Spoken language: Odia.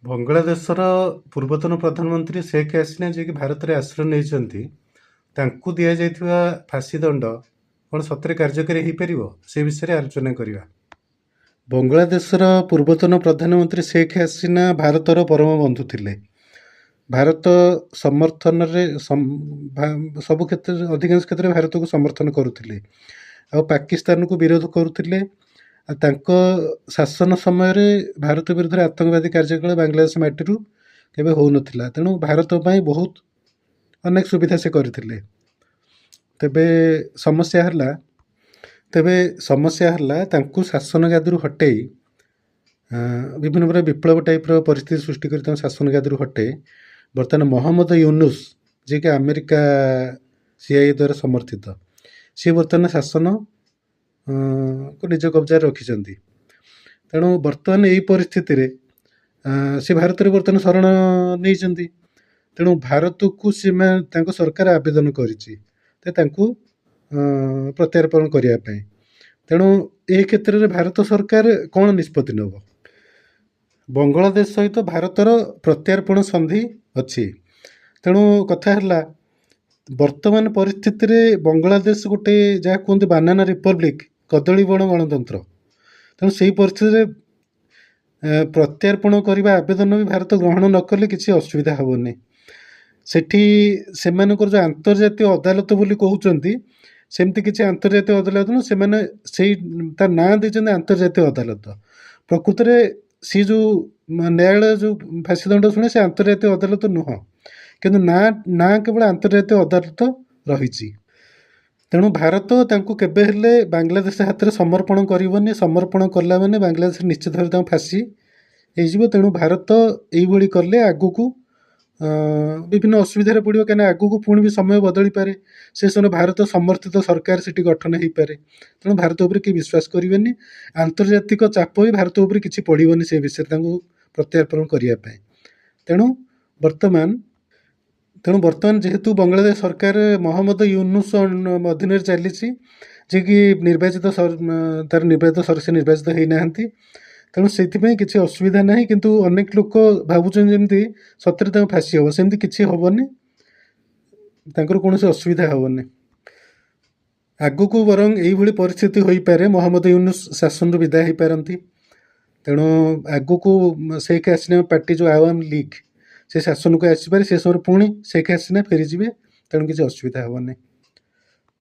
ବଙ୍ଗଳାଦେଶର ପୂର୍ବତନ ପ୍ରଧାନମନ୍ତ୍ରୀ ଶେଖ୍ ହାସିନା, ଯିଏକି ଭାରତରେ ଆଶ୍ରୟ ନେଇଛନ୍ତି, ତାଙ୍କୁ ଦିଆଯାଇଥିବା ଫାଶୀ ଦଣ୍ଡ କ'ଣ ସତରେ କାର୍ଯ୍ୟକାରୀ ହୋଇପାରିବ, ସେ ବିଷୟରେ ଆଲୋଚନା କରିବା। ବଙ୍ଗଳାଦେଶର ପୂର୍ବତନ ପ୍ରଧାନମନ୍ତ୍ରୀ ଶେଖ୍ ହାସିନା ଭାରତର ପରମ ବନ୍ଧୁ ଥିଲେ। ଭାରତ ସମର୍ଥନରେ ସବୁ କ୍ଷେତ୍ରରେ, ଅଧିକାଂଶ କ୍ଷେତ୍ରରେ ଭାରତକୁ ସମର୍ଥନ କରୁଥିଲେ ଆଉ ପାକିସ୍ତାନକୁ ବିରୋଧ କରୁଥିଲେ। ଆଉ ତାଙ୍କ ଶାସନ ସମୟରେ ଭାରତ ବିରୁଦ୍ଧରେ ଆତଙ୍କବାଦୀ କାର୍ଯ୍ୟକଳାପ ବାଂଲାଦେଶ ମାଟିରୁ କେବେ ହେଉନଥିଲା। ତେଣୁ ଭାରତ ପାଇଁ ବହୁତ ଅନେକ ସୁବିଧା ସେ କରିଥିଲେ। ତେବେ ସମସ୍ୟା ହେଲା ତେବେ ସମସ୍ୟା ହେଲା ତାଙ୍କୁ ଶାସନ ଗାଦିରୁ ହଟେଇ, ବିଭିନ୍ନ ପ୍ରକାର ବିପ୍ଳବ ଟାଇପ୍ର ପରିସ୍ଥିତି ସୃଷ୍ଟି କରି ତାଙ୍କୁ ଶାସନ ଗାଦିରୁ ହଟେଇ ବର୍ତ୍ତମାନ ମହମ୍ମଦ ୟୁନୁସ୍, ଯିଏକି ଆମେରିକା ସିଆଇଏ ଦ୍ୱାରା ସମର୍ଥିତ, ସିଏ ବର୍ତ୍ତମାନ ଶାସନ କୁ ନିଜ କବ୍ଜାରେ ରଖିଛନ୍ତି। ତେଣୁ ବର୍ତ୍ତମାନ ଏଇ ପରିସ୍ଥିତିରେ ସେ ଭାରତରେ ବର୍ତ୍ତମାନ ଶରଣ ନେଇଛନ୍ତି। ତେଣୁ ଭାରତକୁ ସେମାନେ, ତାଙ୍କ ସରକାର ଆବେଦନ କରିଛି ତ ତାଙ୍କୁ ପ୍ରତ୍ୟାର୍ପଣ କରିବା ପାଇଁ। ତେଣୁ ଏହି କ୍ଷେତ୍ରରେ ଭାରତ ସରକାର କ'ଣ ନିଷ୍ପତ୍ତି ନେବ? ବଙ୍ଗଳାଦେଶ ସହିତ ଭାରତର ପ୍ରତ୍ୟାର୍ପଣ ସନ୍ଧି ଅଛି। ତେଣୁ କଥା ହେଲା, ବର୍ତ୍ତମାନ ପରିସ୍ଥିତିରେ ବଙ୍ଗଳାଦେଶ ଗୋଟେ ଯାହା କୁହନ୍ତି ବାନାନା ରିପବ୍ଲିକ୍, କଦଳୀ ବଣ ଗଣତନ୍ତ୍ର। ତେଣୁ ସେଇ ପରିସ୍ଥିତିରେ ପ୍ରତ୍ୟାର୍ପଣ କରିବା ଆବେଦନ ବି ଭାରତ ଗ୍ରହଣ ନ କଲେ କିଛି ଅସୁବିଧା ହେବନି। ସେଠି ସେମାନଙ୍କର ଯେଉଁ ଆନ୍ତର୍ଜାତୀୟ ଅଦାଲତ ବୋଲି କହୁଛନ୍ତି, ସେମିତି କିଛି ଆନ୍ତର୍ଜାତୀୟ ଅଦାଲତ ନୁହଁ। ସେମାନେ ସେଇ ତା ନାଁ ଦେଇଛନ୍ତି ଆନ୍ତର୍ଜାତୀୟ ଅଦାଲତ। ପ୍ରକୃତରେ ସିଏ ଯେଉଁ ନ୍ୟାୟାଳୟ ଯେଉଁ ଫାଶୀ ଦଣ୍ଡ ଶୁଣେ, ସେ ଆନ୍ତର୍ଜାତୀୟ ଅଦାଲତ ନୁହଁ, କିନ୍ତୁ ନାଁ କେବଳ ଆନ୍ତର୍ଜାତୀୟ ଅଦାଲତ ରହିଛି। ତେଣୁ ଭାରତ ତାଙ୍କୁ କେବେ ହେଲେ ବାଂଲାଦେଶ ହାତରେ ସମର୍ପଣ କରିବନି। ସମର୍ପଣ କଲା ମାନେ ବାଂଲାଦେଶ ନିଶ୍ଚିତ ଭାବରେ ତାଙ୍କୁ ଫାଶୀ ହେଇଯିବ। ତେଣୁ ଭାରତ ଏଇଭଳି କଲେ ଆଗକୁ ବିଭିନ୍ନ ଅସୁବିଧାରେ ପଡ଼ିବ, କାହିଁକିନା ଆଗକୁ ପୁଣି ବି ସମୟ ବଦଳିପାରେ। ସେ ସମୟରେ ଭାରତ ସମର୍ଥିତ ସରକାର ସେଠି ଗଠନ ହେଇପାରେ। ତେଣୁ ଭାରତ ଉପରେ କେହି ବିଶ୍ୱାସ କରିବେନି। ଆନ୍ତର୍ଜାତିକ ଚାପ ବି ଭାରତ ଉପରେ କିଛି ପଡ଼ିବନି ସେ ବିଷୟରେ, ତାଙ୍କୁ ପ୍ରତ୍ୟାର୍ପଣ କରିବା ପାଇଁ। ତେଣୁ ବର୍ତ୍ତମାନ ଯେହେତୁ ବଙ୍ଗଳାଦେଶ ସରକାର ମହମ୍ମଦ ୟୁନୁସ୍ ଅଧୀନରେ ଚାଲିଛି, ଯିଏକି ନିର୍ବାଚିତ ତାର ନିର୍ବାଚିତ, ସେ ନିର୍ବାଚିତ ହେଇନାହାନ୍ତି, ତେଣୁ ସେଇଥିପାଇଁ କିଛି ଅସୁବିଧା ନାହିଁ। କିନ୍ତୁ ଅନେକ ଲୋକ ଭାବୁଛନ୍ତି ଯେମିତି ସତରେ ତାଙ୍କୁ ଫାଶୀ ହେବ, ସେମିତି କିଛି ହେବନି। ତାଙ୍କର କୌଣସି ଅସୁବିଧା ହେବନି ଆଗକୁ। ବରଂ ଏଇଭଳି ପରିସ୍ଥିତି ହୋଇପାରେ, ମହମ୍ମଦ ୟୁନୁସ୍ ଶାସନରୁ ବିଦା ହେଇପାରନ୍ତି। ତେଣୁ ଆଗକୁ ଶେଖ୍ ହାସିନା ପାର୍ଟି ଯେଉଁ ଆୱାମ ଲିଗ୍, ସେ ଶାସନକୁ ଆସିପାରେ। ସେ ସମୟରେ ପୁଣି ଶେଖ୍ ହାସିନା ଫେରିଯିବେ। ତେଣୁ କିଛି ଅସୁବିଧା ହେବନି।